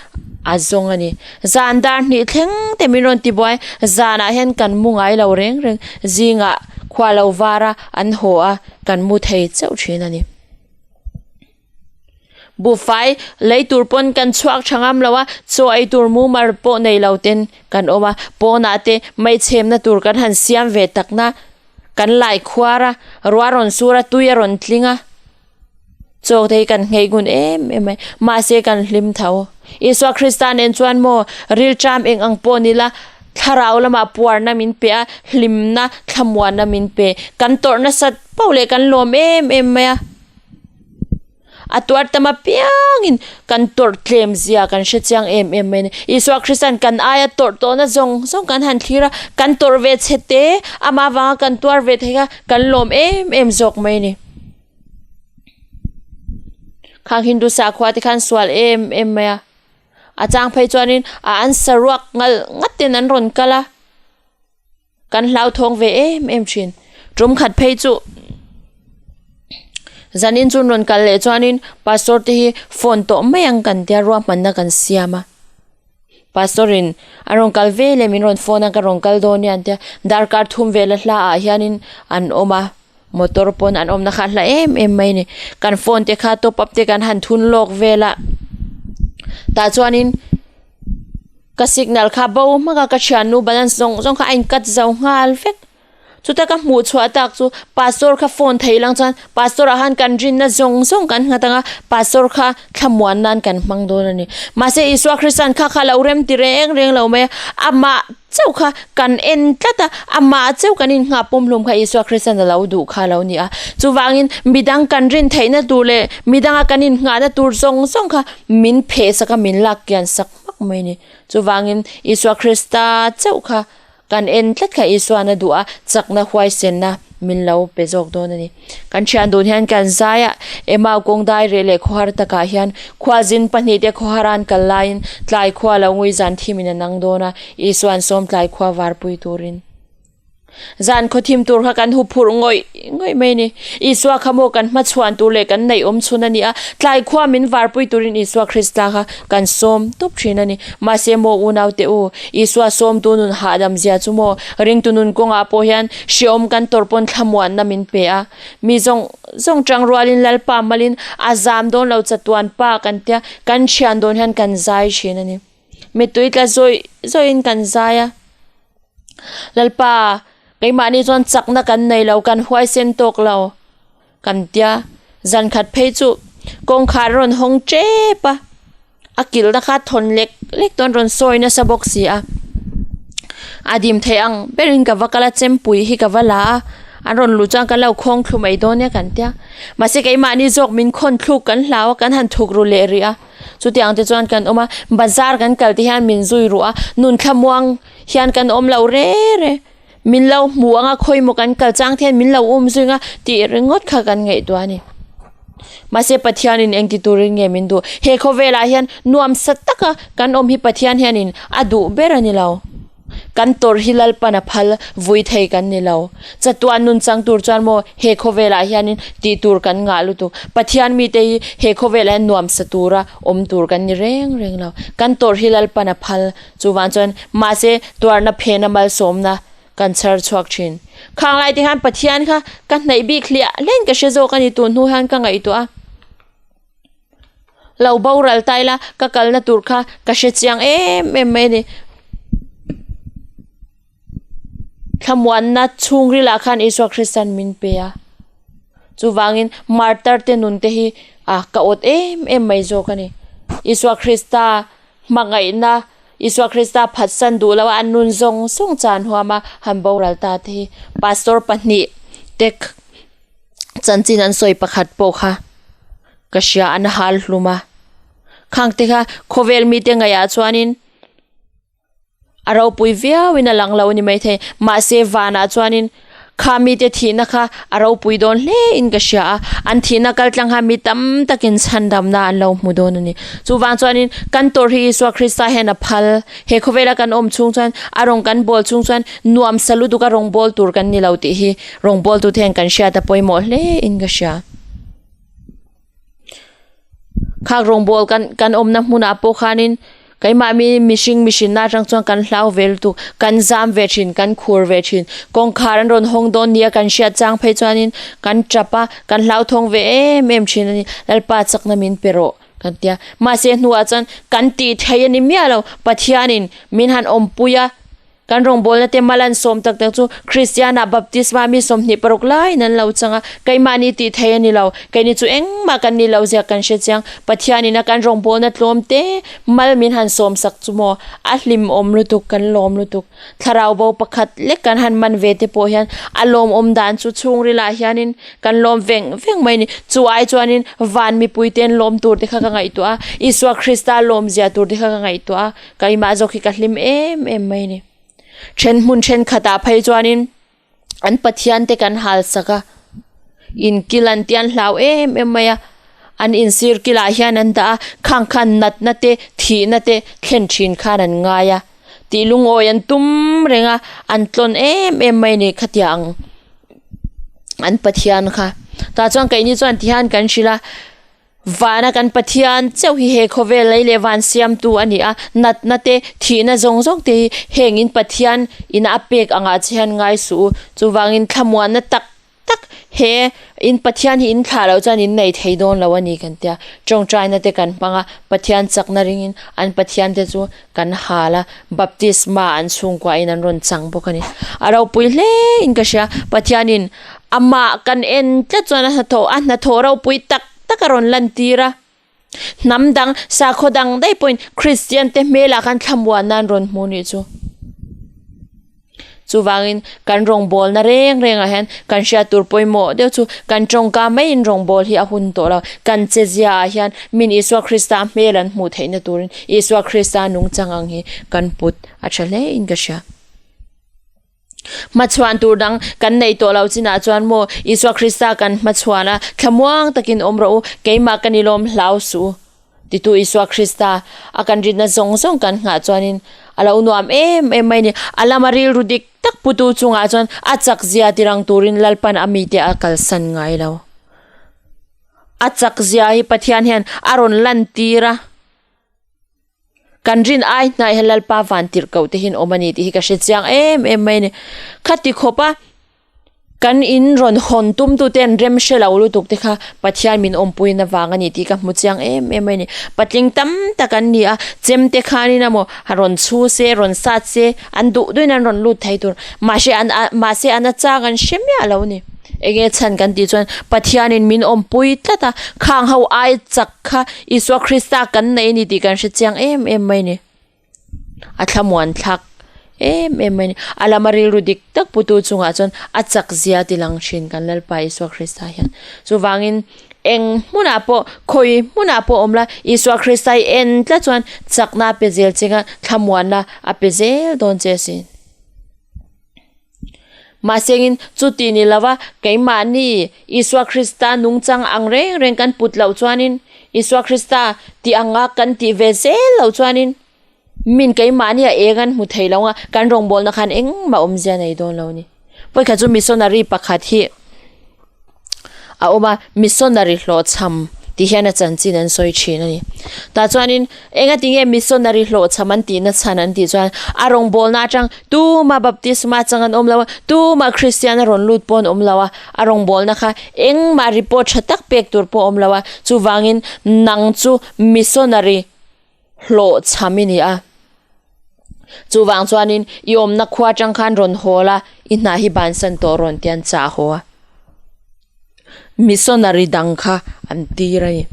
a zawng a ni. Zan dar hnih thleng te min rawn ti buai, zanah hian kan mu ngai lo reng reng, zingah khua lo var a an haw a kan mu thei chauh thin a ni. Buhfai lei tur pawn kan chhuak tha ngam lo a, chaw ei tur mumar pawh nei lo ten kan awm a, pawnah te meichhemna tur kan han siam ve takna kan lai khuar a, ruah rawn sur a, tui a rawn tling a, chaw te hi kan nghei ngun em em mai, mahse kan hlim tho. Isua Krista nen chuan maw rilṭam eng ang pawh ni la, thlarau lamah puarna min pe a, hlimna thlamuanna min pe, kan tawrh nasat poh leh kan lawm em em mai a. A tuar tam apiangin kan tawrh tlem zia kan hre chiang em em mai a ni. Isua Krista'n kan aia tawrh tawhna zawng zawng kan han thlir a, kan tawrh ve chhe te, amah avanga kan tuar ve thei kha kan lawm em em zawk mai a ni. Khang Hindu sakhua te khan sual em em mai a, a chang phei chuanin a an saruak ngalh ngat ten an rawn kal a. Kan hlauthawng ve em em thin. Tum khat phei chu. Zanin chu an rawn kal leh chuanin pastor te hi phone tawh mai ang kan tia ruahmanna kan siam a. Pastor in a rawn kal ve leh min rawn phone a ka rawn kal dawn nia an tia darkar thum vela hla ah hianin an awm a motor pawn an awmna kha a hla em em mai a ni kan phone te kha top up te kan han thun lawk vel a tah chuanin ka signal kha bo hmak a ka thiannu balance zawng zawng kha a in cut zo nghal vek. Chuta ka hmuh chhuah tak chu pastor kha phone thei lang chuan pastor ah khan kan rinna zawng zawng kan nghat ang a, pastor kha thlamuan nan kan hmang dawn a ni. Mahse Isua Krista'n kha kha lo rem ti reng reng lo mai a, amah chauh kha kan en tlat a, amah chauh kan innghah pumhlum kha Isua Krista'n a lo duh kha a lo ni a. Chuvangin midang kan rin theihna tur leh midanga kan innghahna tur zawng zawng kha min phehsak a, min lak kian sak hmak mai a ni. Chuvangin Isua Krista chauh kha Kan en tlat kha Isuan a duh a, chakna huaisenna min lo pe zawk dawn a ni. Kan thian dun hian kan zai a, Emau kawng dai reh leh khawhar takah hian khuazin pahnihte khawhar an kal laiin tlai khua lo ngui zan thimin a nang dawn a, Isuan sawm tlai khua varpui turin. Zan khaw thim tur kha kan hu phurh ngawih ngawih mai a ni. Isua kha maw kan hmachhuan tur leh kan neih awm chhun a ni a, tlai khua min varpui turin Isua Krista kha kan sawm tawp thin a ni. Mahse maw unau te u, Isua sawmtu nun hahdam zia chu maw ringtu nun kawngah pawh hian hreawm kan tawrh pawn thlamuanna min pe a. Mi zawng zawng tang rualin Lalpa malin a zam dawn lo chatuan pa kan tia kan thian dawn hian kan zai thin a ni. Mittui tla zawih zawihin kan zai a. Lalpa, keimahni chuan chakna kan nei lo, kan huaisen tawk lo kan tia. Zan khat phei chu kawngkhar a rawn hawng tep a, a kilhna kha thawn lek lek dawn rawn sawi nasa bawk si a. A dim theih ang berin ka va kal a, chempui hi ka va la a, an rawn luh chuan kan lo khawng thlu mai dawn nia kan tia. Mahse keimahni zawk min khawn thluk kan hlau a, kan han thuk ru leh rih a. Chutiang te chuan kan awm a, bazar kan kal te hian min zui ruh a, nun thlamuang hian kan awm lo re re. Min lo hmu ang a, khawi maw kan kal chang te hian min lo um zui ang a tih ringawt kha kan ngaihtuah a ni. Mahse Pathianin engti turin nge min duh? He khawvelah hian nuamsa taka kan awm hi Pathian hianin a duh ber a ni lo. Kan tawrh hi Lalpan a phal vui thei kan ni lo. Chatuan nun chang tur chuan maw he khawvelah hianin tih tur kan ngah lutuk. Pathian mite hi he khawvelah hian nuamsa tura awm tur kan ni reng reng lo. Kan tawrh hi Lalpan a phal. Chuvang chuan mahse tuarna phena malsawmna kan chhar chhuak thin. Khang lai te khan Pathian kha ka hnaih bik hliah hlein ka hre zawk a ni tun hnu hian ka ngaihtuah a. Lo boral ta ila ka kalna tur kha ka hre chiang em em mai a ni. Thlamuanna chhungril ah khan Isua Krista'n min pe a. Chuvangin martar te nun te hi ah ka awt em em mai zawk a ni. Isua Krista hmangaihna, Isua Krista phatsan duh loh a an nun zawng zawng chan huam a han boral ta te hi Pastor pahnih te chanchin an sawi pakhat pawh kha ka hria an hal hlum a khang te kha khawvel mite ngaihah chuanin a ropui viauin a lang lo a ni maithei mahse vanah chuanin kha mite thihna kha a ropui dawn hle in ka hria a an thihna kal tlang kha mi tam takin chhandamna an lo hmu dawn a ni chuvang chuanin kan tawrh hi Isua Krista hian a phal. He khawvela kan awm chhung chuan a rawng kan bawl chhung chuan nuamsa lutuk a rawng bawl tur kan ni lo tih hi rawng bawltute hian kan hriat a pawimawh hle in ka hria. Khak rawng bawl kan kan awmna hmunah pawh khanin keimah mi mihring mihrinna atang chuan kan hlau ve lutuk kan zam ve thin kan khur ve thin kawngkhar an rawn hawng dawn nia kan hriat chang phei chuanin kan tap a kan hlauthawng ve em em thin a ni Lalpa chakna min pe rawh. Kan ti a, mahse hnuah chuan kan tih thei a ni miah lo, Pathianin min han awmpui a, kan rawngbawlna te mal an sawm tak tak chu Kristianah baptisma mi 26 laiin an lo chang a, keimahni tih thei a ni lo, keini chu engmah kan ni lo zia kan hre chiang, Pathianin a kan rawngbawlna tlawm te mal min han sawm sak chu maw, a hlimawm lutuk, kan lawm lutuk. Thlarau bo pakhat lek kan han man ve te pawh hian a lawmawm dan chu chhungrilah hianin kan lawm veng veng mai a ni. Chu ai chuanin van mipui ten lawm tur te kha ka ngaihtuah a, Isua Krista lawm zia tur te kha ka ngaihtuah a, keimah zawk hi ka hlim em em mai a ni. Then hmun thenkhatah phei chuanin an Pathian te kan hal sak a, inkil an tih an hlau em em mai a, an insir kilah hian an dah a, khang khan natna te thihna te thlen thin khan an ngai a. Tih lungawi an tum reng a, an tlawn em em mai a ni khatiang an Pathian kha. Tah chuan keini chuan tihian kan hrilh a, Vana kan Pathian chauh hi he khawvel lei leh van siamtu a ni a, natna te, thihna zawng zawng te hi heng in Pathian ina a pek angah che hian ngai suh u. Chuvangin thlamuanna tak tak he in Pathian hi in thlah loh chuan in nei thei dawn lo a ni kan tia. Tawngtaina te kan hmang a, Pathian chakna ringin an Pathian te chu kan hal a, baptisma an chhungkua in an rawn chang bawk a ni. A ropui hle in ka hria, Pathian in amah kan en tlat chuan a hnathawh a hnathawh ropui tak tak a rawn lantir a. Hnam dang, sakhaw dang daih pawhin Kristian te hmelah khan thlamuanna an rawn hmu nih chu. Chuvangin kan rawngbawlna reng rengah hian kan hriat tur pawimawh deuh chu kan tawngka maiin rawngbâwl hi a hun tawh lo. Kan cheziaah hian min Isua Krista hmel an hmuh theihna turin Isua Krista nungchang ang hi kan put a tha hlein ka hria. Hmachhuan tur dang kan nei tawh lo chinah chuan maw Isua Krista kan hmachhuan a, thlamuang takin awm rawh u, keimah ka ni lawm hlau suh u. Titu Isua Krista a kan rinna zawng zawng kan nghah chuanin a lo nuam em em mai a ni. A lama rilru dik tak putu chungah chuan a chak zia tirang turin Lalpan a mite a kalsan ngai lo. A chak zia hi Pathian hian a rawn lantir a. Kan rin ai hnaih hian Lalpa van tirh koh te hian awm a ni tih hi ka hre chiang em em mai a ni. Khati khawpa Kan in rawn hawn tum tu ten rem hre lo lutuk te kha Pathian min awmpuiin avang a ni tih ka hmu chiang em em mai a ni. Patling tam tak an ni a, chem te khanin emaw rawn chhu se, rawn sat se, an duh duhin an rawn lut thei tur. Mahse an a mahse an a chang an hre miah lo a ni. Enge chhan kan tih chuan Pathianin min awmpui tlat a, khang ho ai chak kha Isua Krista kan nei a ni tih kan hre chiang em em mai a ni. A thlamuan thlak em em mai a ni. A lama rilru dik tak putu chungah chuan a chak zia ti lang thin kan Lalpa Isua Krista hian. Chuvangin eng hmunah pawh khawi hmunah pawh awm la Isua Krista hi en tlat chuan chakna a pe zel che kha thlamuanna a pe zel dawn che asin. Mahsengin chuti ni lova keimahni Isua Krista nungchang ang reng reng kan put loh chuanin, Isua Krista tih anga kan tih ve zel loh chuanin min keimahni a eng an hmu thei lo anga kan rawngbawlna khan engmah awmzia nei dawn lo a ni. Vawikhat chu missionary pakhat hi a awm a, missionary hlawhchham tih hian a chanchin an sawi thin a ni. Tah chuanin enga tinge missionary hlawhchham an tihna chhan an tih chuan a rawngbawlna atang tuma baptisma chang an awm lo a, tuma Kristian a rawn lut pawh an awm lo a, a rawngbawlna kha engmah report tha tak pek tur pawh a awm lo a, chuvangin nang chu missionary hlawhchham i ni a. Chuvang chuanin i awmna khua atang khan rawn hawl a, i hna hi bansan tawh rawn ti an chah haw a. Missionary dang kha an tir a ni.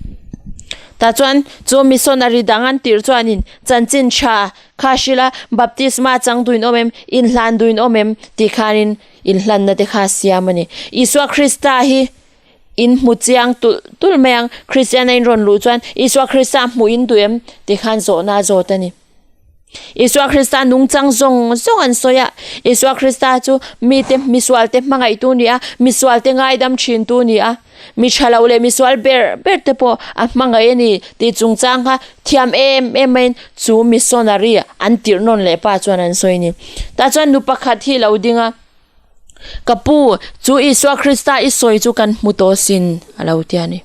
Tah chuan chu missionary dang an tirh chuanin chanchin tha kha hrilh a, baptisma chang duin awm em, inhlan duin awm em tih khanin inhlanna te kha a siam a ni. Isua Krista hi In hmu chiang tulh tulh mai ang. Kristian a in rawn luh chuan Isua Krista hmuh in duh em? Ti khan zawhna a zawt a ni. Isua Krista nungchang zawng zawng an sawi a. Isua Krista chu mite misualte hmangaihtu ni a, misualte ngaidam thintu ni a, mi tha lo leh misual ber ber te pawh a hmangaih a ni tih chungchang kha thiam em em maiin chu missionary an tirh nawn leh pa chuan an sawi a ni. Tah chuan nu pakhat hi lo ding a. Ka pu, chu Isua Krista i sawi chu kan hmu tawh sin, a lo ti a ni.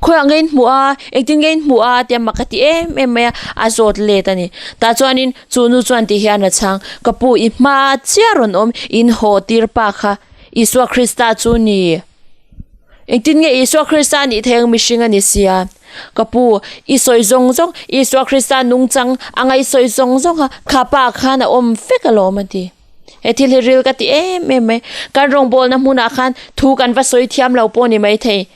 Khawiah nge in hmuh a, engtin nge in hmuh a tia mak a ti em em mai a, a zawt let a ni. Tah chuanin chu nu chuan ti hian a chhang, Ka pu, i hma chiah rawn awm, in haw tir pa kha Isua Krista chu ni. Engtin nge Isua Krista a nih theih ang mihring a ni sia? Ka pu, i sawi zawng zawng, Isua Krista nungchang anga i sawi zawng zawng kha, kha pa khan a awm vek alawm a ti. He thil hi ril ka ti em em mai. Kan rawngbawlna hmunah khan thu kan va sawi thiam lo pawh ni mai thei.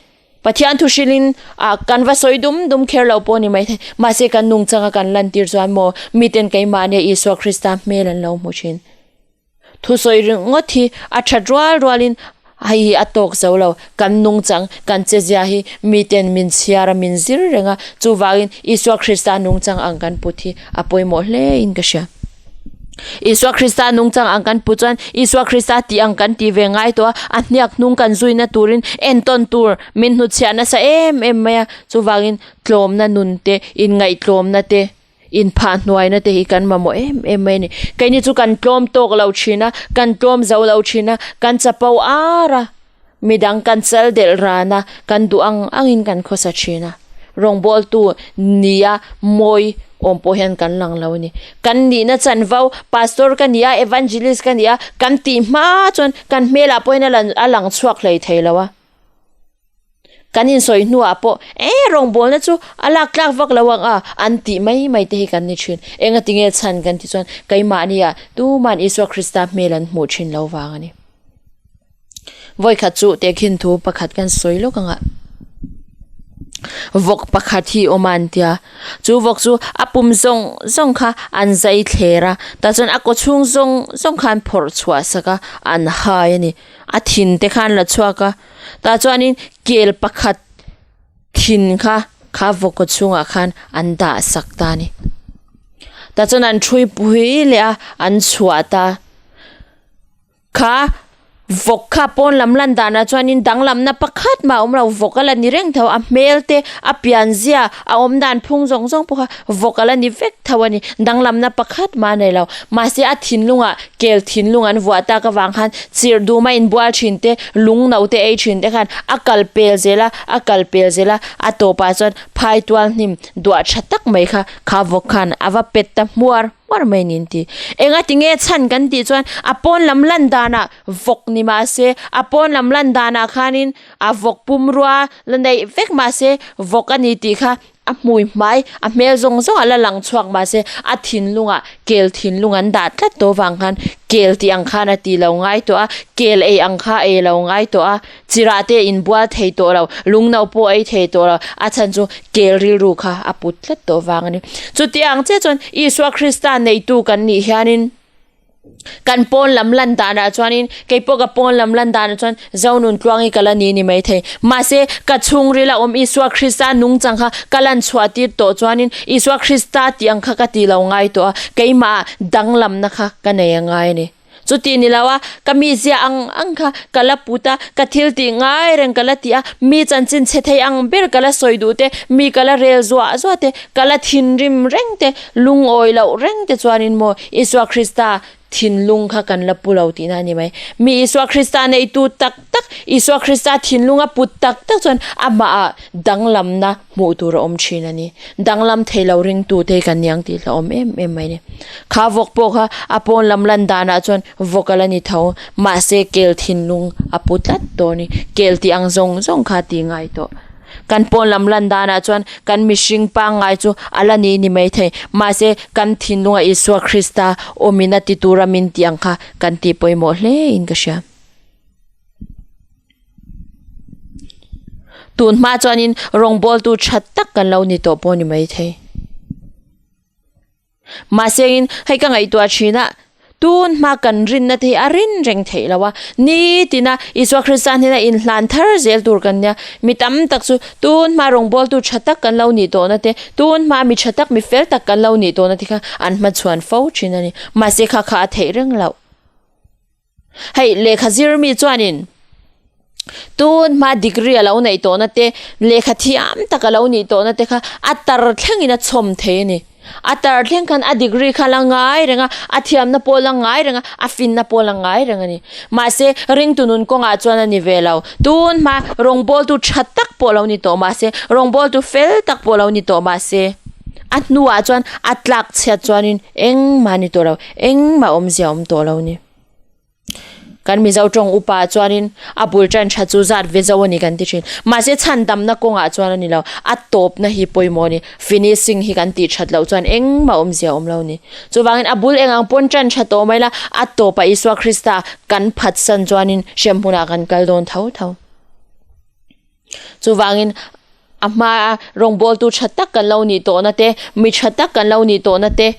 Pathian thu hrilhin ah kan va sawi dum dum kher lo pawh ni mai thei. Mahse kan nungchanga kan lantir chuan maw miten keimahnia Isua Krista hmel an lo hmu thin. Thu sawi ringawt hi a that rual rualin hei hi a tawk zo lo. Kan nungchang, kan chezia hi miten min chhiar a, min zir reng a. Chuvangin Isua Krista nungchang ang kan put hi a pawimawh hle in ka hria. Isua Krista nungchang ang kan put chuan Isua Krista tih ang kan tih ve ngai tawh a, a hniak hnung kan zuina turin entawn tur min hnutchhiah nasa em em mai a. Chuvangin tlawmna nun te, inngaihtlawmna te, inphah hnuaina te hi kan mamawh em em mai a ni. Keini chu kan tlawm tawk lo thin a, kan tlawm zo lo thin a, kan chapo ar a. Midang kan chal delh ran a, kan duh ang angin kan khawsa thin a. Rawngbawltu nia mawi awm pawh hian kan lang lo a ni. Kan nihna chanvo, Pastor ka ni a, Evangelist ka ni a, kan tih hma chuan kan hmelah pawh hian a lang chhuak hlei thei lo a. Kan insawi hnuah pawh, E, rawngbawlna chu a lak tlak vak lo ang a, an tih mai mai te hi kan ni thin. Engatinge chhan kan tih chuan keimahnia tuman Isua Krista hmel an hmuh thin lo vang a ni. Vawikhat chu tehkhin thu pakhat kan sawi lawk ang a, vawk pakhat hi awm a an tia, chu vawk chu a pum zawng zawng kha an zai thler a, tah chuan a kaw chhung zawng zawng kha an phawrh chhuah sak a, an hai a ni, a thin te kha an la chhuak a, tah chuanin kel pakhat thin kha kha vawk kaw chhungah khan an dah sak ta a ni, tah chuan an ṭhui pui leh a, an chhuah ta. Kha vawk kha pawn lam lan danah chuanin danglamna pakhat mah a awm lo, vawk a la ni reng tho, a hmel te, a pianzia, a awm dan phung zawng zawng pawh kha vawk a la ni vek tho a ni, danglamna pakhat mah a nei lo. Mahse a thinlungah kel thinlung an vuah tak avang khan chirh duma inbual thin te, lung no te ei thin te khan a kal pel zel a, a kal pel zel a, a tawpah chuan phaitual hnim duah tha tak mai kha kha vawk khan a va pet ta hmuar. Uar mai niin ti. Enga tinge chhan kan tih chuan a pawn lam lan danah vawk ni mahse a pawn lam lan danah khanin a vawk pumrua la neih vek mahse vawk a ni tih kha a hmui hmai a hmel zawng zawng ah la lang chhuak mahse a thinlungah kel thinlung an dah tlat tawh vang khan kel tih ang khan a tih lo ngai tawh a kel ei ang kha a ei lo ngai tawh a. Chirah te inbual thei tawh lo, lungno pawh ei thei tawh lo, a chhan chu kel rilru kha a put tlat tawh vang a ni. Chutiang chiah chuan Isua Krista neitu kan nih hianin kan pawn lam lan danah chuanin kei pawh ka pawn lam lan danah chuan Zonun tluangi ka la ni ni mai thei. Mahse, ka chhungrila awm Isua Krista nungchang kha ka lan chhuah tir tawh chuanin Isua Krista tih ang kha ka ti lo ngai tawh a, keimah danglamna kha ka nei a ngai a ni. Chuti ni lo a, ka mizia ang ang kha ka la put a, ka thil tih ngai reng ka la ti a, mi chanchin chhe thei ang ber ka la sawi duh te, mi ka la rel zuah zuah te, ka la thinrim reng te, lungawi loh reng te chuanin maw Isua Krista thinlung kha kan la pu lo tihna a ni mai. Mi Isua Krista neitu tak tak, Isua Krista thinlung a put tak tak chuan amahah danglamna hmuh tur a awm thin a ni. Danglam thei lo ringtu te hi kan niang tih hlauhawm em em mai a ni. Kha vawk pawh kha a pawn lam lan danah chuan vawk a la ni tho, mahse kel thinlung a pu tlat tawh a ni. Kel tih ang zawng zawng kha a ti ngai tawh. Kan pawn lam lan danah chuan kan mihring pangngai chu a la ni ni mai thei, mahse kan thinlunga Isua Krista awmin a ti tura min tih ang kha kan tih pawimawh hle in ka hria. Tun hma chuanin rawngbawltu tha tak kan lo ni tawh pawh a ni maithei. Mahsengin hei ka ngaihtuah thin a, tun hma kan rinna te hi a rin reng theih lo a, nitina Isua Krista hnena inhlan thar zel tur kan nia. Mi tam tak chu tun hma rawngbawltu tha tak kan lo nih tawhna te, tun hma mi tha tak mi fel tak kan lo nih tawhna te kha an hmachhuan fo thin a ni. Mahse kha kha a theih reng loh. Hei lehkha zir mi chuanin tun hma degree a lo neih tawhna te, lehkha thiam tak a lo nih tawhna te kha a tar thlengin a chhawm thei a ni. A tar thleng khan a degree kha la ngai reng a, a thiamna pawh la ngai reng a, a finna pawh la ngai reng a ni. Mahse, ringtu nun kawngah chuan a ni ve lo. Tun hma rawngbawltu tha tak pawh lo ni tawh mahse, rawngbawltu fel tak pawh lo ni tawh mahse, a hnuah chuan a tlak chhiat chuanin engmah a ni tawh lo, engmah awmzia a awm tawh lo a ni. Kan Mizo tawng upa chuanin a bul tan tha chu zat ve zo a ni kan ti thin. Mahse chhandamna kawngah chuan a ni lo, a tawpna hi pawimawh a ni. Finishing hi kan tih that loh chuan engmah awmzia a awm lo a ni. Chuvangin a bul eng ang pawn tan tha tawh mai la, a tawpah Isua Krista kan phatsan chuanin hremhmunah kan kal dawn tho tho. Chuvangin a hmaa rawngbawltu tha tak kan lo nih tawhna te, mi tha tak kan lo nih tawhna te,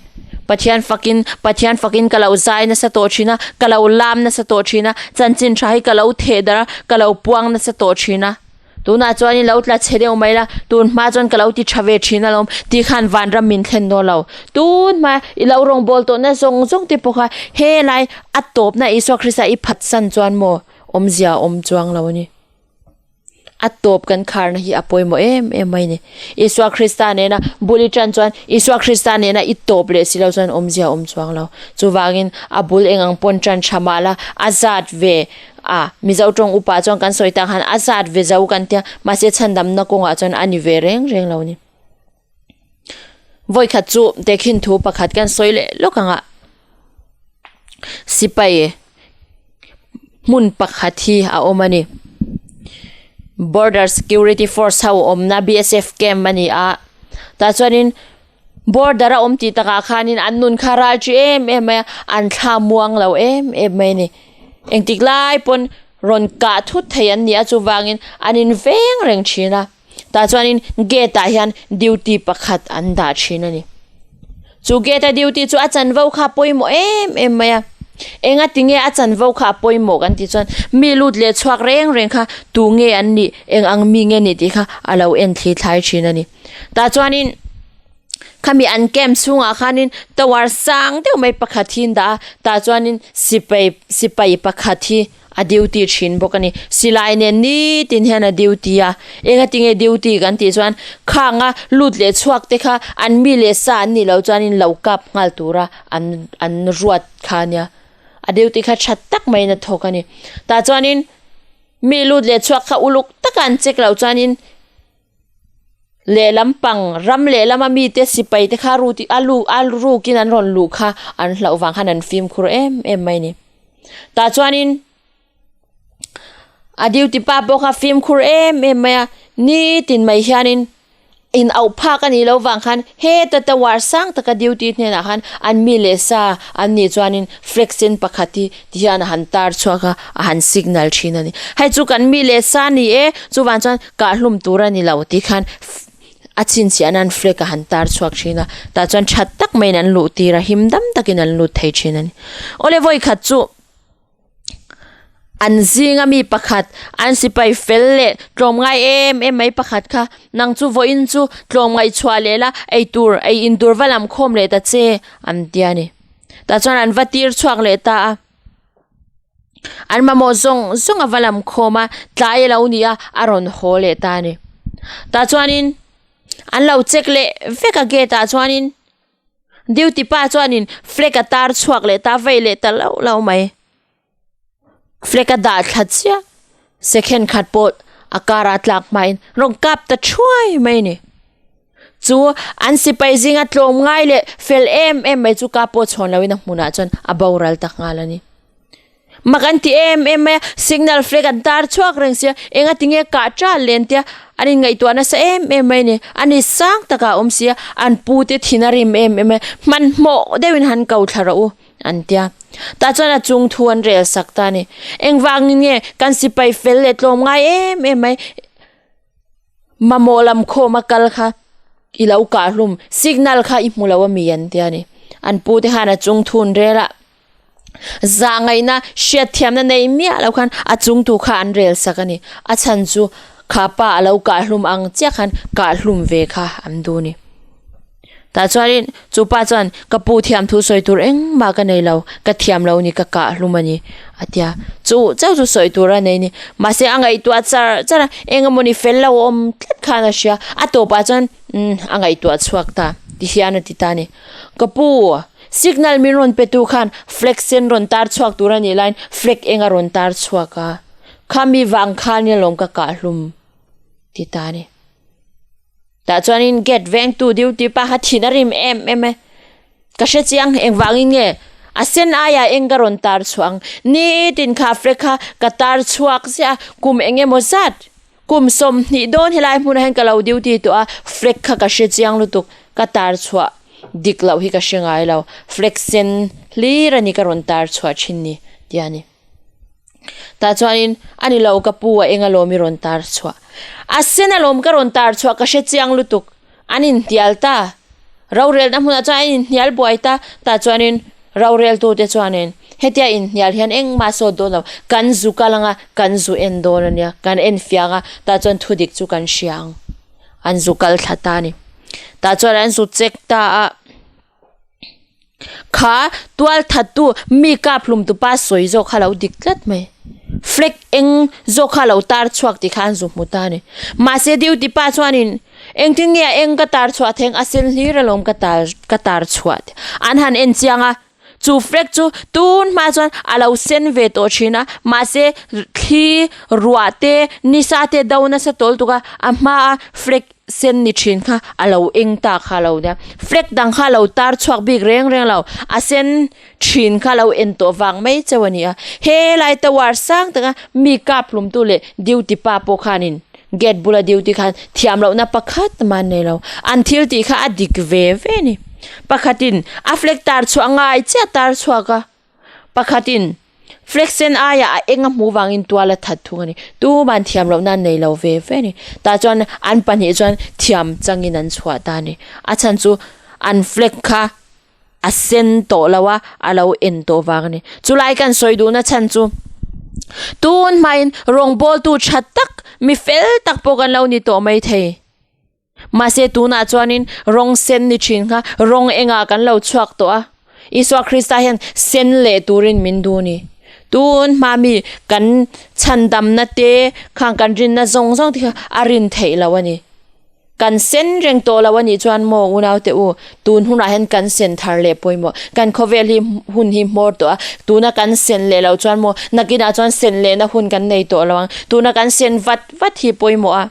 Pathian fakin, Pathian fakin ka lo zai nasa tawh thin a, ka lo lam nasa tawh thin a, chanchin tha hi ka lo theh darh a, ka lo puang nasa tawh thin a. Tunah chuan i lo tla chhe deuh mai la, tun hma chuan ka lo ti tha ve thin alawm, ti khan vanram min thlen dawn lo. Tun hma i lo rawngbâwl tawhna zawng zawng te pawh kha helai a tawpna Isua Krista i phatsan chuan maw awmzia a awm chuang lo a ni. A tawp kan kharna hi a pawimawh em em mai a ni. Isua Krista nena bul i tan chuan Isua Krista nena i tawp leh si lo chuan awmzia a awm chuang lo. Chuvangin a bul eng ang pawn tan tha mah la, a zat ve. A, Mizo tawng upa chuan kan sawi tak han a zat ve zo kan tia, mahse chhandamna kawngah chuan a ni ve reng reng lo a ni. Vawikhat chu tehkhin thu pakhat kan sawi leh lawk ang a, sipai hmun pakhat hi a awm a ni. Border Security Force ho awmna BSF camp a ni a, tah chuanin Border a awm tih takah khanin an nun kha ral chi em em mai a, an thla muang lo em em mai a ni. Engtik lai pawn rawn kah thut thei an ni a, chuvangin an in veng reng thin a. Tah chuanin gate ah hian duty pakhat an dah thin a ni. Chu gate a duty chu a chanvo kha a pawimawh em em mai a. Enga tinge a chanvo kha a pawimawh kan tih chuan mi lut leh chhuak reng reng kha tu nge an nih, eng ang mi nge nih tih kha a lo en thli thlai thin a ni. Tah chuanin khami an camp chhungah khanin tower sang deuh mai pakhat hi an dah a tah chuanin sipai sipai pakhat hi a duty thin bawk a ni silai nen nitin hian a duty a engatinge duty kan tih chuan khanga lut leh chhuak te kha an mi leh sa an nih loh chuanin lo kap nghal tura an an ruat kha a nia a duty kha tha tak maiin a thawk a ni tah chuanin mi lut leh chhuak kha uluk taka an check loh chuanin. Lehlam pang ram lehlama mite sipai te kha ru a lu a rukin an rawn luh kha an hlauh vang khan an fimkhur em em mai a ni. Tah chuanin a duty pa pawh kha fimkhur em em mai a, nitin mai hianin in auh phak a nih loh vang khan heta tower sang taka duty hnenah khan an mi leh sa an nih chuanin flag sen pakhat hi ti hian a han tar chhuak a, a han signal thin a ni. Hei chu kan mi leh sa a ni e, chuvang chuan kah hlum tur a ni lo tih khan a chhinchhiah nan flag a han tar chhuak thin a, tah chuan that tak maiin an luh tir a, him dam takin an lut thei thin a ni. Awle vawikhat chu an zinga mi pakhat an sipai fel leh tlawmngai em em mai pakhat kha nang chu vawiin chu tlawmngaih chhuah leh la eitur ei in tur va lam khawm leh ta che an ti a ni. Tah chuan an va tir chhuak leh ta a. An mamawh zawng zawng a va lam khawm a, tlai a lo ni a, a rawn haw leh ta a ni. Tah chuanin an lo check leh vek a gate ah chuanin duty pa chuanin flag a tar chhuak leh ta vei leh ta lauh lauh mai. Flag a dah thla chiah second khat pawh a car ah a tlak hmain rawn kap ta thuai mai a ni. Chu an sipai zinga tlawm ngai leh fel em em mai chu ka pawh chhawn loin a hmunah chuan a boral ta nghal a ni. Mak an ti em em mai a, signal flag an tar chhuak reng sia, enga tinge kah ṭal len tia an inngaihtuah nasa em em mai a ni. A ni sang takah a awm sia, an pute thin a rim em em mai a, hmanhmawh deuhin han ko thla rawh u an tia. Tah chuan a chung thu an rel sak ta a ni. Engvangin nge kan sipai fel leh tlawm ngai em em mai? Mamawh lam khawm a kal kha i lo kah hlum, signal kha i hmu lo a mi an ti a ni. An pu te khan a chung thun rel a, zah ngaihna hriat thiamna nei miah lo khan a chung tu kha an rel sak a ni. A chhan chu kha pa a lo kah hlum ang chiah khan kah hlum ve kha an duh a ni. Tah chuanin chu pa chuan ka pu thiam thu sawi tur engmah ka nei lo, ka thiam lo ni ka kah hlum a ni a ti a, chu chauh chu sawi tur a nei ni. Mahse a ngaihtuah char char a, eng emawni fel lo a awm tlat khan a hria, a tawpah chuan umm a ngaihtuah chhuak ta ti hian a ti ta a ni. Ka pu, signal min rawn pe tu khan flag sen rawn tar chhuak tur a nih laiin flag eng a rawn tar chhuak a, khami vang khan alawm ka kah hlum ti ta a ni. Tah chuanin gate vengtu duty pa kha thin a rim em em e. Ka hre chiang engvangin nge a sen aiah eng ka rawn tar chhuah ang. Nitin kha flag kha ka tar chhuak ziah a, kum eng emaw zat kum 20 dawn helai hmunah hian ka lo duty tawh a, flag kha ka hre chiang lutuk ka tar chhuah dik loh hi ka hre ngai lo. Flag sen hlir a ni ka rawn tar chhuah thin ni tia ni. Tah chuanin a ni lo ka pu a eng alawm i rawn tar chhuah. A sen alawm ka rawn tar chhuah ka hre chiang lutuk. An inhnial ta. Rorelna hmunah chuan an inhnial buai ta. Tah chuanin roreltute chuanin hetia inhnial hian engmah sawt dawn lo. Kan zu kal anga kan zu en dawn a nia. Kan en fiang a, tah chuan thudik chu kan hria ang. An zu kal thla ta a ni. Tah chuan an zu check ta a. Kha tual thattu mi kap hlum tupa sawi zawk kha lo dik tlat mai. Flag eng zawk kha lo tar chhuak tih kha an zu hmu ta a ni. Mahse duty pa chuanin engtin nge a eng ka tar chhuah theng a sen hlir alawm ka tar ka tar chhuah tih an han en chiang a. Chu flag chu tun hma chuan a lo sen ve tawh thin a, mahse thli ruah te nisa te do nasa tawl tuk a, a hmaa flag sen ni thin kha a lo eng ta kha a lo nia. Flag dang kha a lo tar chhuak bik reng reng lo, a sen thin kha a lo en tawh vang mai chauh a ni a. Helai tower sang taka mi kap hlumtu leh duty pa pawh khanin gate bula duty khan thiam lohna pakhat mah an nei lo. An thil tih kha a dik ve ve a ni. Pakhatin a flag tar chhuah ngai chiah tar chhuak a, pakhatin flag sen aiah a eng a hmuh vangin tual a that thung a ni. Tuman thiam lohna an nei lo ve ve a ni. Tah chuan an pahnih chuan thiam changin an chhuah ta a ni. A chhan chu an flag kha a sen tawh lo a, a lo en tawh vang a ni. Chulai kan sawi duhna chhan chu tun hmain rawngbawltu tha tak, mi fel tak pawh kan lo ni tawh mai thei. Mahse tunah chuanin rawng sen ni thin kha rawng engah kan lo chhuak tawh a, Isua Krista hian sen leh turin min duh a ni. Tun hma mi kan chhandamna te khang kan rinna zawng zawng te kha a rin theih loh a ni. Kan sen reng tawh lo a nih chuan maw unaute u, tun hunah hian kan sen thar leh pawimawh. Kan khawvel hi hun hi hmawr tawh a, tuna kan sen leh loh chuan maw nakinah chuan sen lehna hun kan nei tawh lo ang. Tuna kan sen vat vat hi pawimawh a.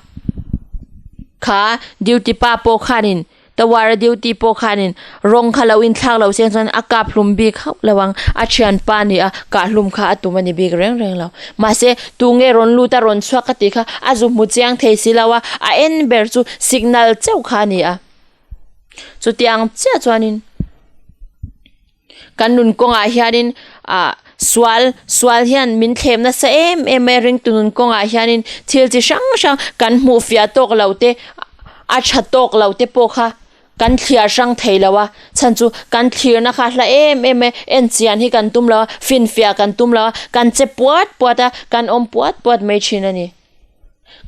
Kha duty pa pawh khanin Tower a duty pawh khanin rawng kha lo inthlak loh chiang chuan a kap hlum bik hauh lo ang, a thianpa nih a kah hlum kha a tum a ni bik reng reng lo. Mahse, tunge rawn lut a rawn chhuak ka tih kha a zu hmu chiang thei si lo a, a en ber chu signal chauh kha a ni a. Chutiang chiah chuanin kan nun kawngah hianin ah sual sual hian min thlem nasa em em mai a ringtu nun kawngah hianin thil chi hrang hrang kan hmuh fiah tawk lo te a tha tawk lo te pawh kha kan thliar hrang thei lo a chhan chu kan thlirna kha hla em em mai en chian hi kan tum lo a finfiah kan tum lo a kan che puat puat a kan awm puat puat mai thin a ni.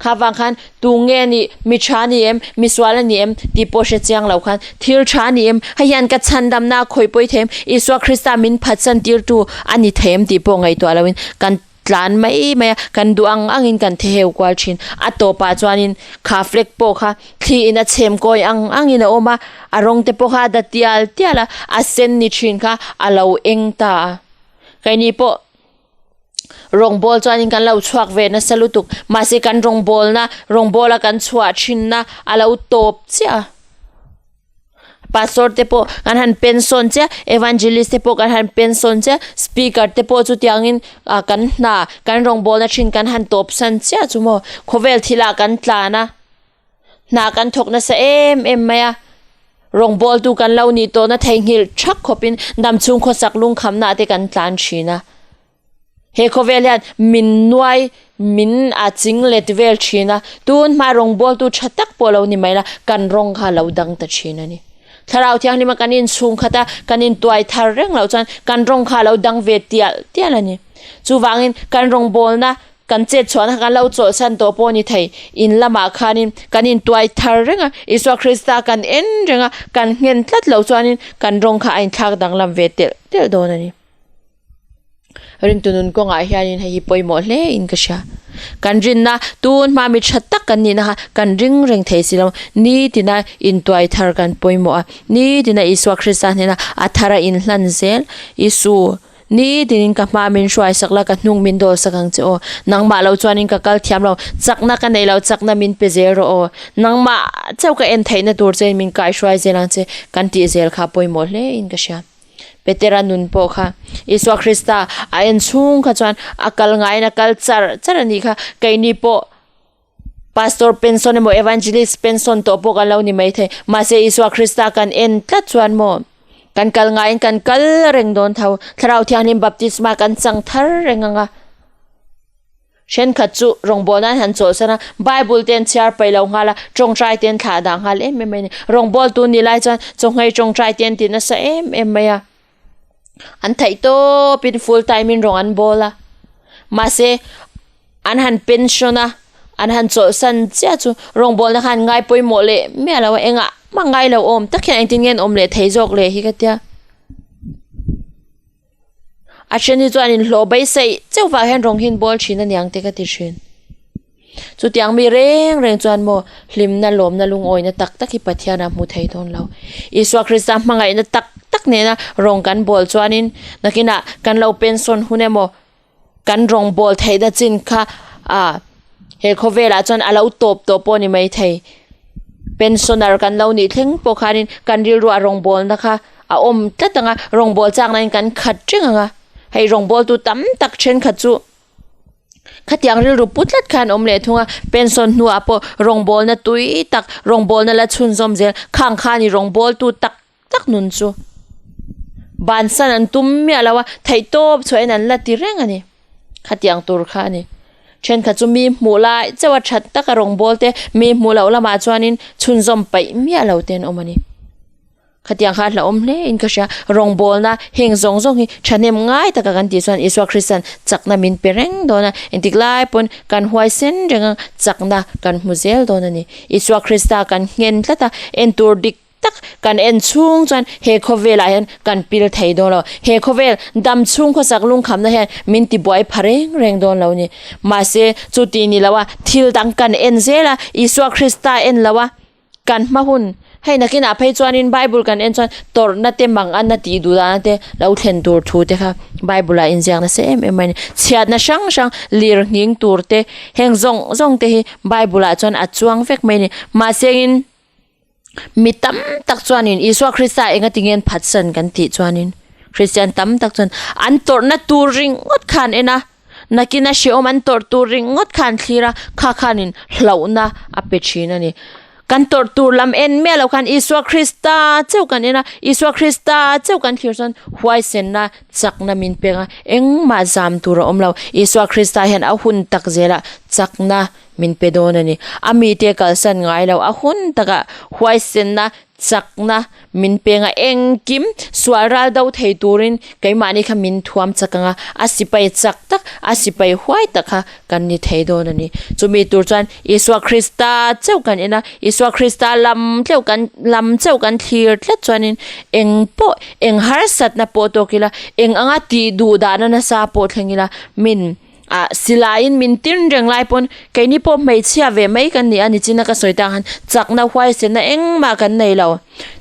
Kha vang khan tu nge nih, mi tha ni em, mi sual a ni em tih pawh hre chiang lo khan thil tha ni em, hei hian ka chhandamna a khawih pawi thei em, Isua Krista min phatsan tirtu a ni thei em tih pawh ngaihtuah loin kan tlan mai mai a, kan duh ang angin kan theheu kual thin. A tawpah chuanin kha flag pawh kha thli in a chhem kawi ang angin a awm a, a rawng te pawh kha a da tial tial a, a sen ni thin kha a lo eng ta a. Keini pawh. Rawngbawl chuanin kan lo chhuak ve nasa lutuk mahse kan rawngbawlna rawngbawla kan chhuah thinna a lo tawp chiah a pastor te pawh kan han pension chiah evangelist te pawh kan han pension chiah speaker te pawh chutiangin ah kan hna kan rawngbawlna thin kan han tawp san chiah chu maw khawvel thilah kan tlan a. Hna kan thawk nasa em em mai a, rawngbawltu kan lo nih tawhna theihnghilh thak khawpin damchhung khawsak lungkhamna te kan tlan thin a. He khawvel hian min nuai min a ching let vel thin a, tun hma rawngbawltu tha tak pawh lo ni mai la, kan rawng kha lo dang ta thin a ni. Thlarau Thianghlima kan inchhung khat a, kan intuai thar reng loh chuan kan rawng kha a lo dang ve tial tial a ni. Chuvangin kan rawngbawlna Kan chet chhuahna kha kan lo chawlhsan tawh pawh a ni thei. In lamah khanin kan intuai thar reng a, Isua Krista kan en reng a, kan nghen tlat loh chuanin kan rawng kha a inthlak danglam ve telh telh dawn a ni. Ringtu nun kawngah hianin hei hi pawimawh hle in ka hria. Kan rinna tun hma mi tha tak kan nihna kha kan ring reng thei si lo. Nitina intuai thar kan pawimawh a, nitina Isua Krista hnena a thara inhlan zel Isu Ni tinin ka hma min hruai sak la, ka hnung min dawl sak ang che aw. Nangmah lo chuanin ka kal thiam lo, chakna ka nei lo, chakna min pe zel rawh aw. Nangmah chauh ka en theihna tur chein min kaihruai zel ang che, kan tih zel kha pawimawh hle in ka hria. Petera nun pawh kha Isua Krista a en chhung kha chuan a kal ngaiin a kal char char a nih kha. Keini pawh Pastor pension emaw Evangelist pension tawh pawh kan lo ni maithei. Mahse Isua Krista kan en tlat chuan maw kan kal ngaiin kan kal reng dawn tho. Thlarau Thianghlim baptisma kan chang thar reng ang a. Thenkhat chu rawngbawlna an han chawlhsan a, Bible te an chhiar paih lo nghal a, tawngtai te an thlah dah nghal em em mai a ni. Rawngbawltu ni lai chuan chawhngei tawngtai te an ti nasa em em mai a. An theih tawpin full time in rawng an bawl a. Mahse an han pension a, an han chawlhsan chiah chu rawngbawlna khan ngai pawimawh leh miah lo a, engah mah ngai lo awm tak hian engtin nge an awm leh thei zawk leh hi ka tia. A then hi chuan inhlawh beiseih chauh vang hian rawng hi an bawl thin a niang te ka ti thin. Chutiang mi reng reng chuan maw hlimna lawmna lungawina tak tak hi Pathianah hmu thei dawn lo. Isua Krista hmangaihna tak. tak nena rawng kan bawl chuanin nakinah kan lo pension hun emaw kan rawngbawl theihna chin kha ah he khawvelah chuan a lo tawp tawh pawh a ni maithei pensioner kan lo nih thleng pawh khanin kan rilruah rawngbawlna kha a awm tlat ang a rawngbawl chak nain kan khat reng ang a hei rawngbawltu tam tak thenkhat chu. Khatiang rilru pu tlat khan awm leh thung a, pension hnuah pawh rawngbawlna tui tak, rawngbawlna la chhunzawm zel khang khan i rawngbawltu tak tak nun chu bansan an tum miah lo a, theihtawp chhuahin an la ti reng a ni. Khatiang tur kha a ni. Thenkhat chu mi hmuh lai chauh a that taka rawngbawlte mi hmuh loh lamah chuanin chhunzawm paih miah lo te an awm a ni. Khatiang kha hlauhawm hle in ka hria. Rawngbawlna heng zawng zawng hi thahnem ngai taka kan tih chuan Isua Krista'n chakna min pe reng dawn a, engtik lai pawn kan huaisen reng ang chakna kan hmu zel dawn a ni. Isua Krista kan nghen tlat a, en tur dik tak kan en chhung chuan he khawvelah hian kan pil thei dawn lo. He khawvel dam chhung khawsak lungkhamna hian min tibuai pha reng reng dawn lo a ni. Mahse, chuti ni lo a, thil dang kan en zel a, Isua Krista en lo a, Kan hma hun, hei nakinah phei chuanin Bible kan en chuan tawrhna te manganna tih duh dahna te lo thlen tur thu te kha Bible ah inziak nasa em em mai a ni. Chhiatna hrang hrang lir nghing tur te heng zawng zawng te hi Bible ah chuan a chuang vek mai a ni. Mahsengin mi tam tak chuanin Isua Krista engati nge an phatsan kan tih chuanin Kristian tam tak chuan an tawrhna tur ringawt kha an en a. Nakin a hrehawm an tawrh tur ringawt kha an thlir a, kha khanin hlauhna a pe thin a ni. Kan tawrh tur lam en miah loh khan Isua Krista chauh kan en a, Isua Krista chauh kan thlir chuan huaisenna chakna min pek a, engmah zam tur a awm lo. Isua Krista hian a hun tak zelah chakna min pe dawn a ni. A mite kalsan ngai lo, a hun takah huaisenna Chakna min peng a, engkim sual ral do thei turin keimahni kha min thuam chak ang a, a sipai chak tak, a sipai huai tak kha kan ni thei dawn a ni. Chumi tur chuan Isua Krista chauh kan en a, Isua Krista lam tleuh kan lam chauh kan thlir tlat chuanin eng pawh, eng harsatna pawh tawk ila, eng anga tih duh dahna nasa pawh thleng ila min Ah silaiin min tin reng lai pawn keini pawh hmeichhia ve mai kan ni a nichina ka sawi tak han chakna huaisenna engmah kan nei lo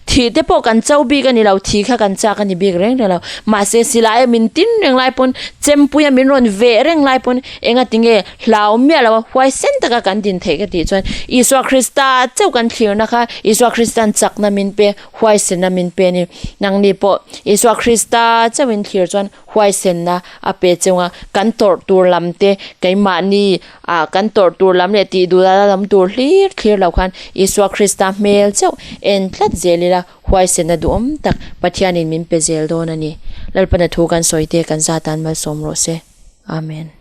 thih te pawh kan cho bik a ni lo thih kha kan chak a ni bik reng reng lo mahse silai a min tin reng lai pawn chempui a min rawn veh reng lai pawn enga tinge hlau miah lo a huaisen taka kan din theih ka tih chuan Isua Krista chauh kan thlirna kha Isua Krista'n chakna min pe huaisenna min pe a ni nangni pawh Isua Krista chauhin thlir chuan Huaisenna a pe cheu a, kan tawrh tur lam te keimahni ah kan tawrh tur lam leh tih duh dana lam tur hlir thlir lo khan Isua Krista hmel chauh en tlat zel ila huaisenna duhawm tak Pathianin min pe zel dawn a ni. Lalpana thu kan sawi te kan zatan malsawm rawh se. Amen.